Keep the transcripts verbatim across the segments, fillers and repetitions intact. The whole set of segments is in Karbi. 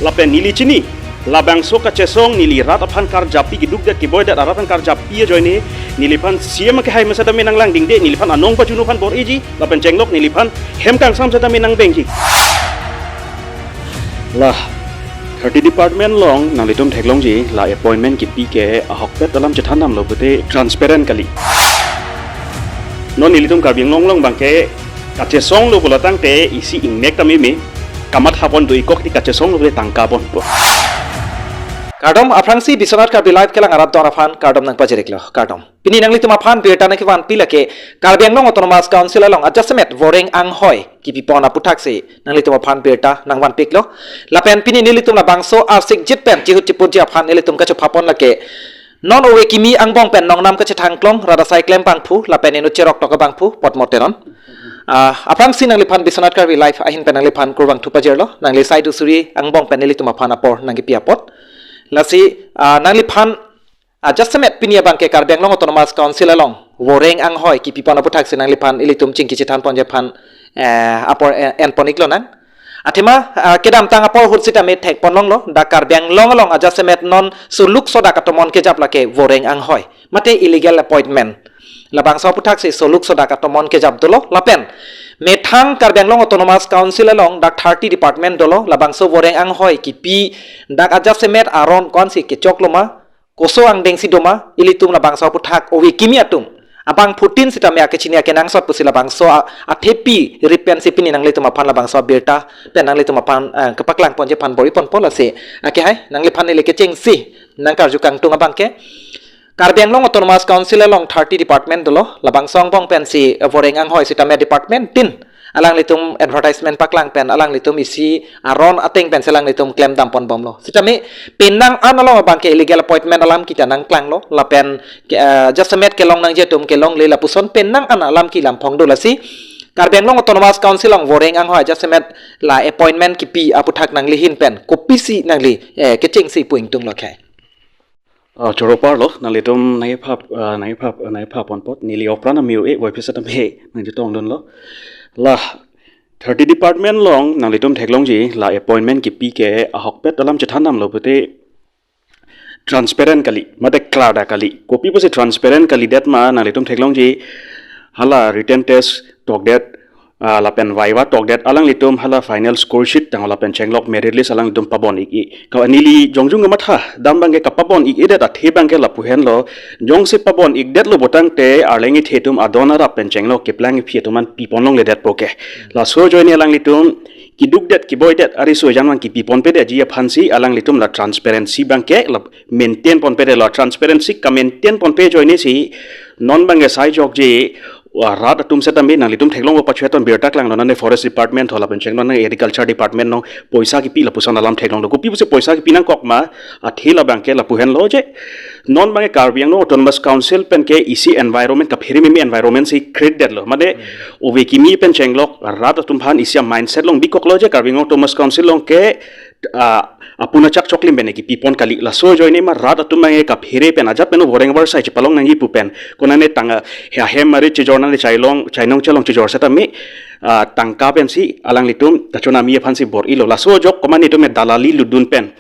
Lapen neli chini, labangso kachesong neli rat aphan karjappi, kidukdet kiboidet arat aphan karjappi ajoine, neliphan C M akehai mesa tame nanglang dingde, neliphan anong pajunu aphan bor-iji, lapen chenglok neliphan hem kangsam setame nangbengji. La thirty department along nanglitum theklongji, la appointment kipi ke ahokpet alam chethan damlo pute transparent kali. Non nelitum Karbi Anglong along abangke kachesonglo pulo tangte isi ingnek tame me, kamatha pon do-ik kok ti kachesonglo pute tangka ponpo. Kardom, aphrangsi Biswanath Karbi Live kelang arat don aphan kardom nangpajir-iklo, kardom. Pini nanglitum aphan birta nangkevanpi lake Karbi Anglong Autonomous Council along adjustment voreng anghoi kipipon aputhaksi nanglitum aphan birta nangvanpi-iklo. Lapen pini nelitum labangso arsikjit pen chihut chiputji aphan nelitum kachopha pon lake non ove kimi angbong pen nongnam kachethangklong rat asai klem abangphu lapen inut cheroktok abangphu Potmo Teron. Ah, aphrangsi nangliphan Biswanath Karbi Live ahin pen nangliphan kurvangthu pajirlo, nangli sai dusuri angbong pen nelitum aphan apor nangkepi apot. Lasi, ah, nangliphan adjustment pini abangke Karbi Anglong Autonomous Council along voreng anghoi kipipon aputhaksi nangliphan ilitum chingki chethan ponji aphan, eh, apor, eh, enpon-iklonang. Athema, ah, kedamtang apor ahut sitame thekpon longlo, dak Karbi Anglong along adjustment non soluk sodak atomon kejap lake voreng anghoi mate illegal appointment. Labangso aputhaksi soluk sodak atomon kejap dolo, lapen methang Karbi Anglong Autonomous Council along dak thirty department dolo, labangso voreng anghoi kipi dak adjustment aron ko-ansi kechokloma, koso angdengsi doma, ilitum labangso aputhak ove kimi atum abangphutin sitame akechini akenangsot pusi labangso a-, athepi rip pensi pini nanglitum aphan labangso abirta pen nanglitum aphan, eh, kepaklang ponji aphan bor-i ponpo. Lasi akehai nangliphan neli kechengsi nangkarju kangtung abangke Karbi Anglong Autonomous Council along thirty department dolo, labangso angbong pensi, eh, voreng anghoi sitame department tin alanglitum advertisement paklang pen alanglitum isi aron ateng pensi alanglitum klemdam ponbomlo. Sitame penang an along abangke illegal appointment alam kita nangklanglo, lapen ke, eh, adjustment kelong nangji atum kelongle lapuson penang an alam kelam phong do. Lasi Karbi Anglong Autonomous Council along voreng anghoi adjustment la appointment kipi aputhak nangli ahin pen kopisi nangli, eh, kechengsi pu ingtunglo khei? Ah, choro parlo, nanglitum nangkephap, ah, nangkephap, nangkephap pon apot, neli opran amio e, voiphit setame nangjutongdunlo. La thirty department along nanglitum theklongji, la appointment kipi ke ahokpet alam chethan damlo pute transparent kali, mate klardak kali. Kopi pusi transparent kalidet ma, nanglitum theklongji, hala written test tokdet, ah, lapen viva tokdet alanglitum hala final score sheet tang lapen chenglok merit list alanglitum pabon-ik-e. Ka neli jongjung kamatha dam abangke kapabon-ik-edet athe abangke lapu henlo, jongsi pabon-ikdetlo putangte arleng ithe atum adon arap pen chenglok keplang iphi atum an pipon longledetpo ke. Laso ajoine alanglitum kidukdet kiboidet ariso ejang abang kipi ponpedetji aphansi alanglitum la transparency abangke la maintain ponpedetlo. Transparency ka-maintain ponpe ajoinesi non abangke sai jokje, ah, rat atum setame nanglitum theklongpo, pachueton birta klanglo, nane forest department ho lapen chenglo, nane agriculture department along poisa kipi lapuson alam theklonglo. Kopi pusi poisa kipi nangkok ma, athe la abangke lapu henlo je. Non abangke Karbi Anglong Autonomous Council penke isi environment kaphere meme environment si create detlo. Mane ove kimi pen chenglok rat atum aphan isi a-mindset along bikoklo je Karbi Anglong Autonomous Council along ke, ah, apuna chak choklim pen kipipon kali. Laso ajoine ma rat atum abangke kaphere pen ajat pen voreng avarsai chepalong nangji pu pen, konane tang, ah, he ahem mari chejor nane chailong, chainong chelong chejor setame, ah, tangka pensi alanglitum kachonami aphansi bor-ilo. Laso ajok komat netum dalali lutdun pen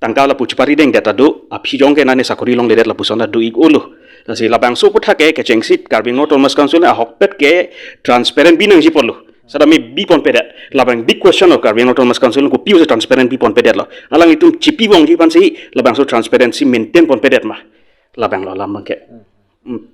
tangka lapu chepari dengdet ado, aphi jong ke nane sakori longledet lapuson ado-ik olo. Lasi labangso aputhak ke kechengsi Karbi Anglong Autonomous Council ahokpet ke transparent bi nangji apotlo. Setame bi ponpedet. Labang big question of Karbi Anglong Autonomous Council, kopi pusi transparent bi ponpedetlo? Alanglitum chipi bongji aphansi labangso transparency maintain ponpedet ma? Labanglo alam abangke. Hmm.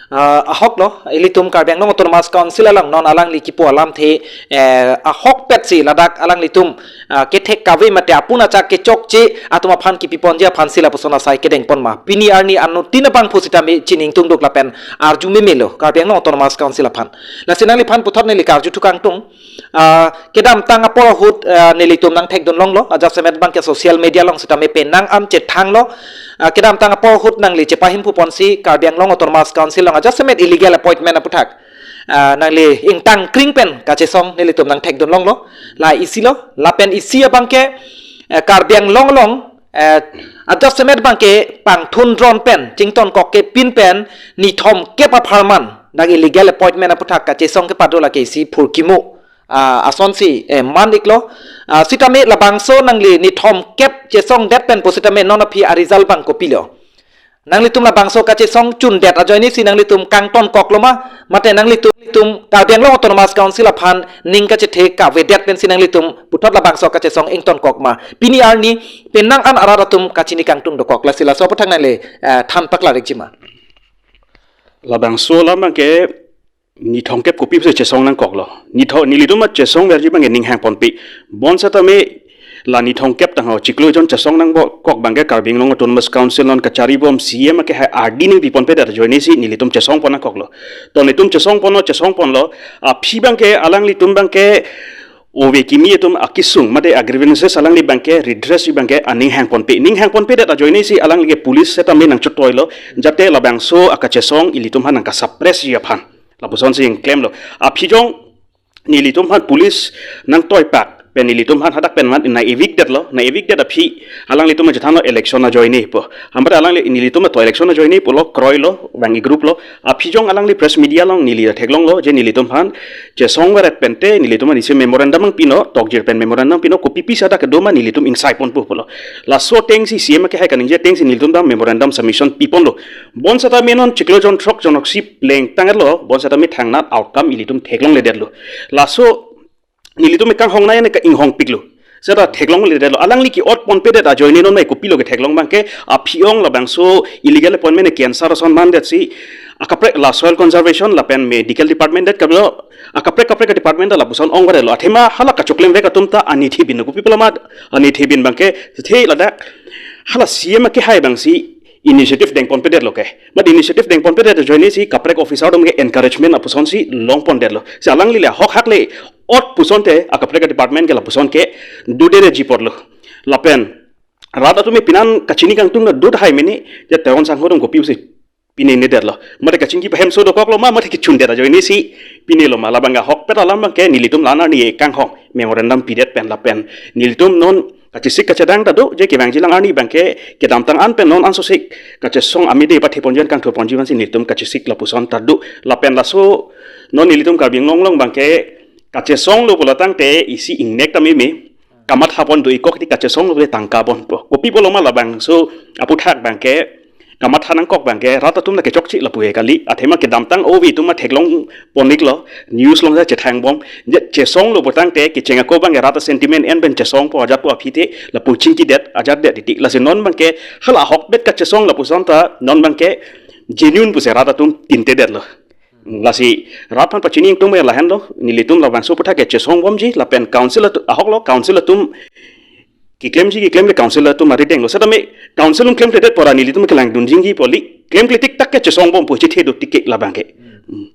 Ah, ahoklo, ilitum Karbi Anglong Autonomous Council along non alangli kipu alamthe, eh, ahokpetsi ladak alanglitum, ah, kethek kave mate apuna chak kechokche atum aphan kipiponji aphansi lapuson asai kedengpon ma? Pini arni anuttin abangphu sitame chiningtungduk lapen arju memelo Karbi Anglong Autonomous Council aphan. Lasi nangliphan puthot neli karjuthu kangtung. Ah, kedamtang apor ahut, ah, nelitum nangthekdun longlo, ajat semet abangke social media along sitame penang an chethanglo. Ah, kedamtang apor ahut nangli chepahimphu ponsi Karbi Anglong Autonomous Council along ajat semet illegal appointment aputhak, ah, nangli ingtang kring pen kachesong nelitum nangthekdun longlo. La isilo, lapen isi abangke, eh, Karbi Anglong along, eh, ajat semet abangke pangthun dron pen chington kok kepin pen nithom kep apharman dak illegal appointment aputhak kachesong kepado lake isi phurkimo ah, asonsi, eh, man iklo. Ah, sitame labangso nangli nithom kep chesongdet pen pusitame non aphi a-result abang kopilo? Nanglitum labangso kachesong chundet ajoinesi nanglitum kangtonkoklo ma? Mate nanglitum, tum Karbi Anglong Autonomous Council aphan ning kachethe kavedet pensi nanglitum puthot labangso kachesong ingtonkok ma? Pini arni penang an arat atum kachini kangtung dokok, lasi laso aputhak nangli, eh, than paklarikji ma? Labangso alam abangke nithom kep kopi pusi chesong nangkoklo. Nitho-, nelitum ma chesongverji abangke ning hangponpe. Bonsetame la nithom kep tangho chiklo jon chesong nangkok abangke Karbi Anglong Autonomous Council non kacharibom C E M akehai ardi ning piponpedet ajoinesi nelitum chesongpon nangkoklo. To nelitum chesongponlo, chesongponlo. Aphi abangke alanglitum abangke ove kimi atum akesung mate a-grievances alangli abangke redress abangke aning hangponpe. Ning hangponpedet ajoinesi alangli ke police setame nangchotoilo, jate labangso akachesong ilitum aphan nangkasuppressji aphan. Lapusonsi ingklemlo. Aphi jong nelitum aphan police nangtoipak pen nelitum aphan hadak pen mat nang-evictdetlo, nang-evictdet aphi alanglitum chethanlo election ajoine pu. Anpar alangli nelitum to election ajoine pulo, kroilo, bang e-group lo. Aphi jong alangli press media along neli theklonglo je nelitum aphan chesongvaret pente nelitum aphan isi memorandum nangpino, tokjir pen memorandum pino, kopi pisa dak kedo ma nelitum ingsaiponpo pulo. Laso atengsi C E M akehai kaningje atengsi nelitum ta memorandum submission piponlo. Bonsetame non chiklo jon throk jon oksi plengtanglo, bonsetame thangnat outcome ilitum theklongledetlo. Laso nelitum kanghongnei ne ka-inghongpiklo. Seta theklongledetlo. Alangli ke-otponpedet ajoine non mai kopilo ketheklong abangke aphi ong labangso illegal appointment ke-answer ason mandetsi akaprek la soil conservation lapen medical department det kablo akaprek kaprek department ta lapuson ongvarelo. Athema hala kachoklem vek atum ta anithibin, kopi pulo ma anithibin abangke the ladak hala C E M akehai abangsi initiative dengponpedetlo ke. Mat initiative dengponpedet ajoinesi kaprek officer atum ke encouragement apusonsi longpondetlo. Si alangli le hok hak le-ot pusonte akaprek department ke lapuson ke dudere jipotlo. Lapen rat atum e pinan kachini kangtung na dut hai mene, je Teron sangho atum kopi pusi pinenedetlo. Mate kachingki pahemso dokoklo ma, mate kechundet ajoinesi pinelo ma? Labang ahokpet alam abangke nelitum la-an arni kanghong memorandum pidet pen lapen nelitum non kachesik kachedang ta do, je kevangjilang arni abangke kedamtang an pen non ansosik kachesong amide pathe ponji an kangthur ponji ansi nelitum kachesik lapuson ta do. Lapen laso non nelitum Karbi Anglong along abangke kachesonglo pulo tangte isi ingnek ta meme, kamathapon do-ikok ti kachesonglo pule tangka ponpo. Kopi pulo ma labangso aputhak abangke kamatha nangkok abangke rat atum la kechokche lapu-e kali. Athema kedamtang ove atum ma theklongpon iklo, news along ta chethangbom. Je chesonglo pu tangte kecheng ako abangke rat a-sentiment en pen chesongpo ajatpo aphi te lapu chingkidet ajatdet titi. Lasi non abangke hala ahokpet kachesong lapuson ta non abangke genuine pusi rat atum tintedetlo. Lasi rat aphan pachini ingtung abang lahenlo, nelitum labangso aputhak ke chesongbomji lapen council atu-, ahoklo council atum keklemji keklem le council atum aridenglo. Setame council atum klemkledet pora nelitum kelangdunjingji pu kali, klemkle tiktak ke chesongbom pu chethe do tik ke labangke. Hmm.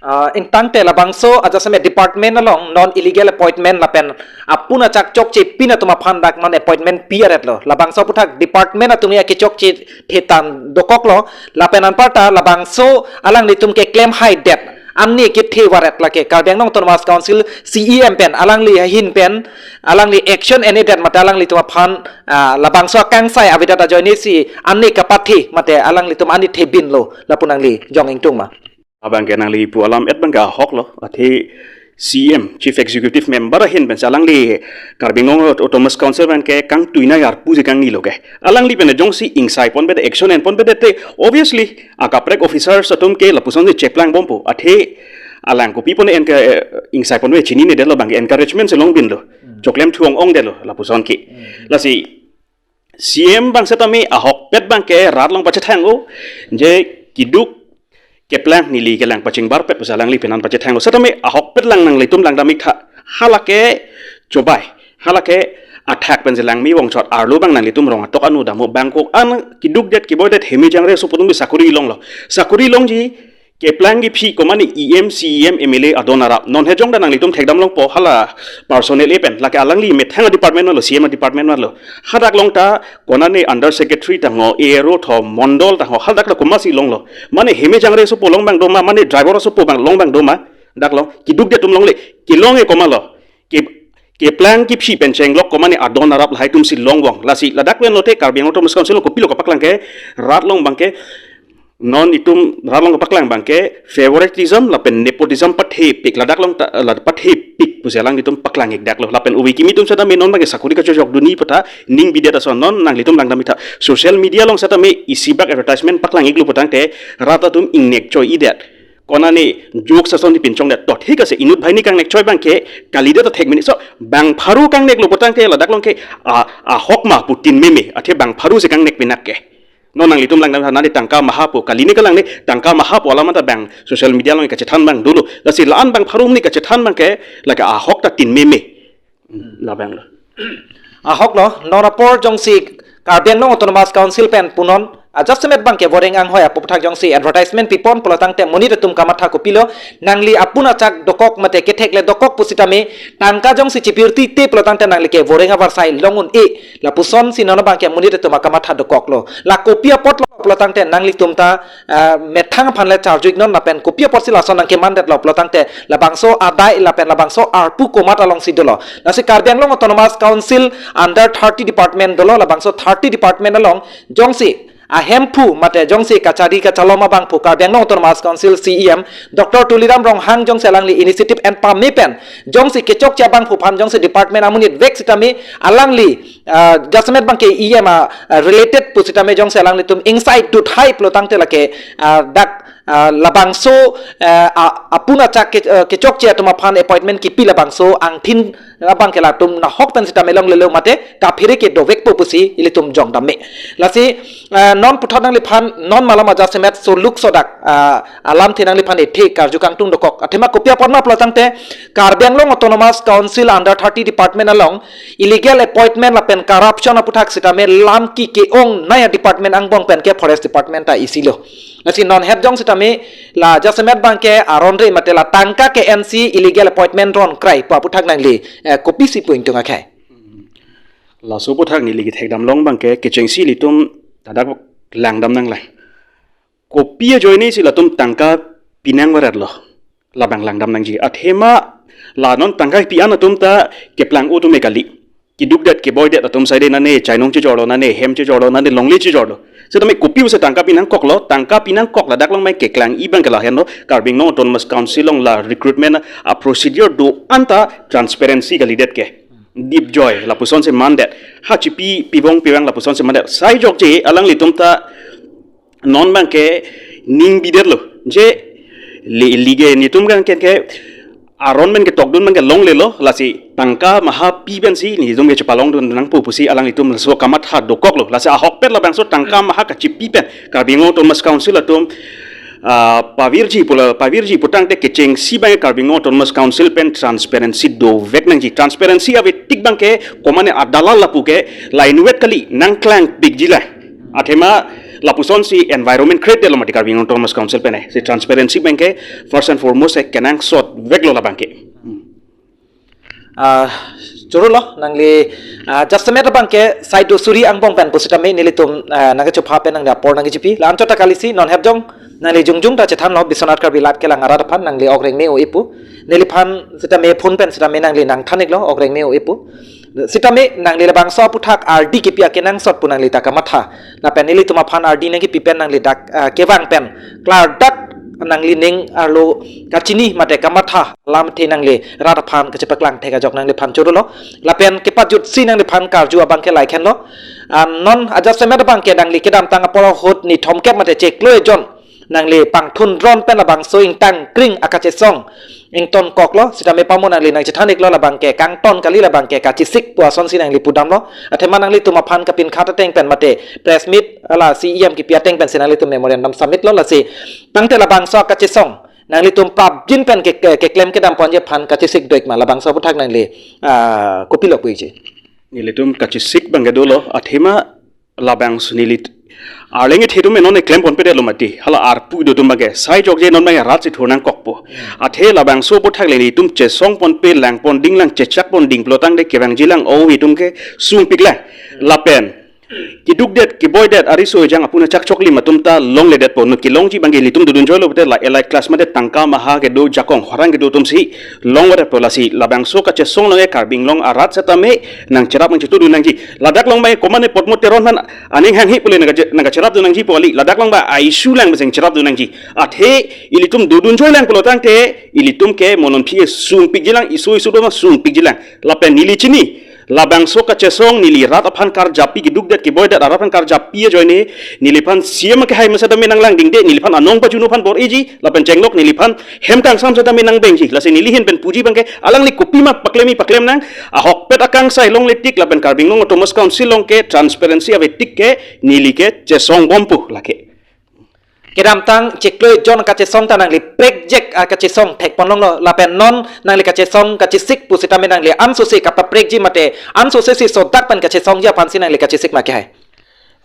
Ah, ingtangte labangso ajasemet department along non illegal appointment lapen apun achak chokche pin atum aphan dak non appointment pi-aretlo. Labangso aputhak department atum ya kechokche thetan dokoklo. Lapen anparta labangso alanglitum keklem haidet anni kethe varet lake Karbi Anglong Autonomous Council C E M pen alangli ahin pen alangli action enedet mate alanglitum aphan, ah, labangso akangsai avedet ajoinesi anni kapathe mate alanglitum anni thebinlo lapu nangli jong ingtung ma? Abangke nangli pu alam et abangke ahoklo, athe C E M, Chief Executive Member ahin pensi alangli Karbi Anglong Autonomous Council abangke kangtuinei arpu si kangnilo ke. Alangli pen jongsi ingsaiponpe, action enponpe te obviously akaprek officers atum ke lapusonsi cheplangbompo. Athe alang kopi pon en ke, eh, ingsaiponpe chininedetlo, abangke encouragement si longbinlo. Choklem thu ong-ongdetlo lapuson ke. Lasi C E M abang setame ahokpet abangke rat along pachethang-o, je keduk keplang neli kelang pachingbarpet pusi alangli penan pachethang-o. Setame ahokpet lang nanglitum langdam iktha. Halake chobai, halake athak pensi langme vongchot arlo abang nanglitum rong atok anu dampo, bangkok an kedukdet keboidet heme jangre asopo atum bi sakori longlo. Sakori longji keplang kephi komane E M, C E M, M L A adon arap. Non hejong ta nanglitum thekdam longpo hala personnel e pen. Lake alangli methang department lo, C E M department lo. Hadak along ta konane under secretary tangho, A R O tho, mondol tangho, hadak ta komatsi longlo. Mane heme jangre asopo long abang doma, mane driver asopo abang long abang doma. Dak lo, kedukdet atum longle, kelong e komatlo. Ke, keplang kephi pen chenglok komane adon arap lahai atumsi longvong. Lasi ladak pen lote Karbi Anglong Autonomous Council kopilo kapaklang ke rat along abangke Non itum rat along paklang abangke favoritism lapen nepotism pathepik, ladak along ta, la pathepik pusi alanglitum paklang-ik daklo. Lapen ove kimi atum setame non abangke sakori kachojokdunji pu ta ning bidet ason. Non nanglitum langdam-ik tha, social media along setame isi bak advertisement paklang-iklo putangte rat atum ingnek choi-idet. Konane jokes ason si pinchongdet, to thik ase, inut banghini kangnek choi abangke kalidet athek mini. So bang pharo kangneklo putangte ladak along ke a, ahok ma pu tin meme, athe bang pharo si kangnek pinak ke. Non nanglitum langdam tha, nani tangka maha pu, kali ne kalang ne tangka maha pu alam anta bang social media along kachethan abang dolo. Lasi la-an bang pharo mini kachethan abangke lake ahok ta tin meme. Labanglo. Ahoklo, non apor jongsi Karbi Anglong Autonomous Council pen punon ajasemet abangke voreng anghoi aputhak jongsi advertisement pipon pulotangte monit atum kamatha kopilo, nangli apun achak dokok mate kethek le dokok pusitame tangka jongsi chipirti te pulotangte nangli ke voreng avarsai long un-e, lapuson si non abangke monit atum akamatha dokoklo. La kopi apotlo pulotangte nanglitum ta ah, methang aphan le charju-iknon lapen kopi apotsi lason nangkemandetlo pulotangte labangso adai lapen labangso arpu komat alongsi dolo. Lasi Karbi Anglong Autonomous Council under thirty department dolo, labangso thirty department along jongsi ahemphu mate jongsi kachari kachalom abangphu Karbi Anglong Autonomous Council C E M Doctor Tuliram Ronghang jongsi alangli initiative en pame pen jongsi kechokche abangphu aphan jongsi department amonit vek sitame alangli ah, jasemet abangke E M a, ah, related pusitame jongsi alanglitum ingsai duthai pulotangte lake, ah, dak, ah, labangso, ah, a, apun achak ke, ah, kechokche atum aphan appointment kipi labangso angthin abangke latum nahok pen sitame longlelo mate kaphere ke dovekpo pusi ilitum jongdam me. Lasi, ah, non puthot nangliphan non malom ajasemet soluk sodak, ah, alamthe nangliphan ethe karju kangtung dokok. Athema kopi apot ma pulotangte Karbi Anglong Autonomous Council under thirty department along illegal appointment lapen corruption aputhak sitame lam ki ke-ongnei adepartment angbong pen ke forest department ta isilo. Lasi non het jong sitame la jasemet abangke aron re mate la tangka ke-ensi illegal appointment ron krai pu aputhak nangli, eh, kopisi pu ingtung akhei. Laso aputhak neli kethekdam long abangke kechengsi ilitum ladak langdam nanglang. Kopi ajoine si latum tangka pinang varetlo, labang langdam nangji. Athema la non tangka pi-an atum ta keplang atum me kali. Kedukdet keboidet atum saide nane chainong chejorlo, nane hem chejorlo, nane longle chejorlo. Setame kopi pusi tangka pinangkoklo, tangka pinangkok ladak along mai keklang-i abangke lahenlo, Karbi Anglong Autonomous Council along la recruitment a procedure do-an ta transparency kalidet ke. Dipjoi, lapusonsi mandet. Ha chipi pivong pivang lapusonsi mandet. Sai jokje alanglitum ta non abangke ning bidetlo. Je le lige netum kan ke, ke aron pen ketokdun abangke longlelo, lasi tangka maha pi pensi netum ke chepalongdun nangpo pusi alanglitum laso kamatha dokoklo. Lasi ahokpet labangso tangka maha kachipi pen Karbi Anglong Autonomous Council atum, ah, pavirji pula, pavirji putangte kechengsi abangke Karbi Anglong Autonomous Council pen transparency dovek nangji. Transparency avetik abangke komane adalal lapu ke la inutvet kali nangklangpikji la. Athema lapusonsi environment create detlo mati Karbi Anglong Autonomous Council pen, eh, si transparency abangke first and foremost, eh, kenangsot veklo labangke. Ah, chorolo, nangli, ah, jasemet abangke sai do suri angbong pen pusitame nelitum, ah, nangkechopha pen nangli apor nangkechipi. La-anchot ta kalisi non het jong nangli jongjong ta chethanlo Biswanath Karbi Live kelang arat aphan, nangli ok rengme o ipu. Neliphan sitame phone pen sitame nangli nangthan-iklo ok rengme o ipu. Sitame nangli labangso aputhak ardi kipi akenangsot pu nangli ta kamatha. Lapen nelitum aphan ardi nangkipi pen nangli dak, ah, kevang pen klardak nangli ning arlo kachini mate kamatha lamthe nangli rat aphan kachepaklang thek ajok nangliphan chorolo. Lapen kepajutsi nangliphan karju abangke laikhenlo. Ah, non ajasemet abangke nangli kedamtang apor ahut ni thomkep mate chiklo ejon nangli pangthun ron pen labangso ingtang kring akachesong ingtonkoklo, sitame pamo nangli nangchethan-iklo labangke kangton kali, labangke kachesik pu asonsi nangli pudamlo. Athema nanglitum aphan kapinkhat ateng pen mate press meet la C E M kipi ateng pensi nanglitum memorandum submit lo, lasi tangte labangso akachesong nanglitum prapjin pen ke, ke, keklem kedamponji aphan kachesik do-ik ma, labangso aputhak nangli, ah, kopilo puji? Nelitum kachesik abangke dolo, athema labangso neli arleng ethedum enon eklem ponpedetlo mati. Hala arpu do atum abangke sai jokje non abangke rat si thur nangkokpo. Athe labangso aputhak le nelitum chesong ponpe, lang ponding lang, chechak ponding pulotangte kevangji lang o itum ke sungpik lang. Lapen kedukdet keboidet ariso ejang apuna chakchoklim atum ta longledetpo. Non kelongji abangke ilitum dodun joilo pute la elite class mate tangka maha kedo, jakong horang kedo atumsi longledetpo. Lasi labangso kachesong along ke Karbi Anglong arat setame nangcherap nangchetudun nangji. Ladak along abang komatne Potmo Teron aphan aning hanghe pule nangkache-, nangkacherapdun nangjipo kali. Ladak along abang a-issue lang besen cherapdun nangji. Athe ilitum dodun joi lang pulo tangte ilitum ke mo non aphi sungpikji lang, isu isu doma sungpikji lang. Lapen neli chini, labangso kachesong neli rat aphan karjappi, kedukdet keboidet arat aphan karjappi ajoine, neliphan C E M kehai masa setame nanglangdingde, neliphan anong pajunu aphan bor-iji, lapen chenglok neliphan hem kangsam setame nangbengji. Lasi neli ahin pen puji abangke alangli kopima paklem-i paklem nang, ahokpet akangsai longle tik, lapen Karbi Anglong Autonomous Council along ke transparency ave tik ke neli ke chesong bompo lake. Kedamtang chiklo jon kachesong ta nangli prekjak, ah, kachesong thekpon longlo, lapen non nangli kachesong kachesik pusitame nangli ansose kapaprekji mate ansose si sodak pen kachesongji aphansi nangli kachesik ma kehai?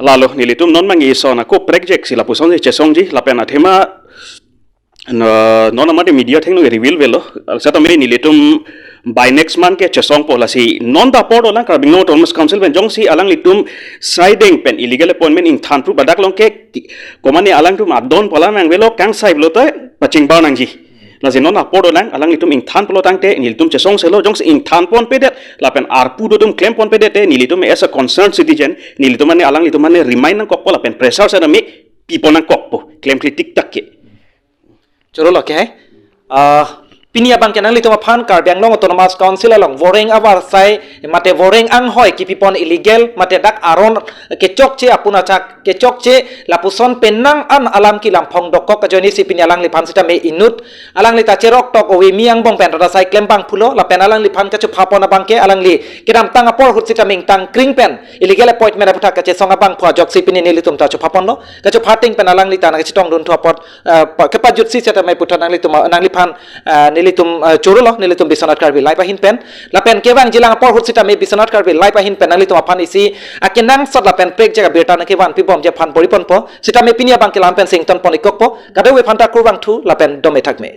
Lalo, nelitum non abang ison ako prekjak si lapuson si chesongji, lapen athema, no, non amate media athengno reveal avelo. Setame nelitum by next month ke chesongpo. Lasi non ta apor dolang, Karbi Anglong Autonomous Council pen jongsi alanglitum saideng pen illegal appointment ingthan proof adak along ke komatne alangtum adon pola nangvelo, kangsai avelo ta pachingbar nangji. Lasi non apor dolang, alanglitum ingthan pulo tangte nelitum chesongselo, jongsi ingthan ponpedet lapen arpu do atum klem ponpedet te nelitum as a concerned citizen, nelitum mane alanglitum mane remind nangkokpo lapen pressure setame pipon nangkokpo, klemkle tiktak ke. Chorolo ke hai. Ah, pini abangke nanglitum aphan Karbi Anglong Autonomous Council along voreng avarsai mate voreng anghoi kipipon illegal mate dak aron kechokche apuna chak kechokche lapuson penang an alam kelam phong dokok ajoine si pini alangliphan sitame inut, alangli ta cherok tok ove, mi angbong pen rada sai klem abang pulo, lapen alangliphan kachophapon abangke alangli kedamtang apor ahut sitame ingtang kring pen illegal appointment aputhak kachesong abang pu ajoksi pini nelitum ta chophaponlo. Kachopha ateng pen alangli ta nangkachetongdun thu apot, eh, pa-, kepajutsi setame puthot nanglitum, nangliphan, eh, nelitum, eh, chorolo, nelitum Biswanath Karbi Live ahin pen. Lapen kevangjilang apor ahut sitame Biswanath Karbi Live ahin pen nanglitum aphan isi akenangsot lapen prekjak abirta nangkevanpibomji aphan bor-iponpo. Sitame pini abangke la-an pensi ingtonpon-ikkokpo. Kadokave aphanta kurvangthu lapen dome thakme.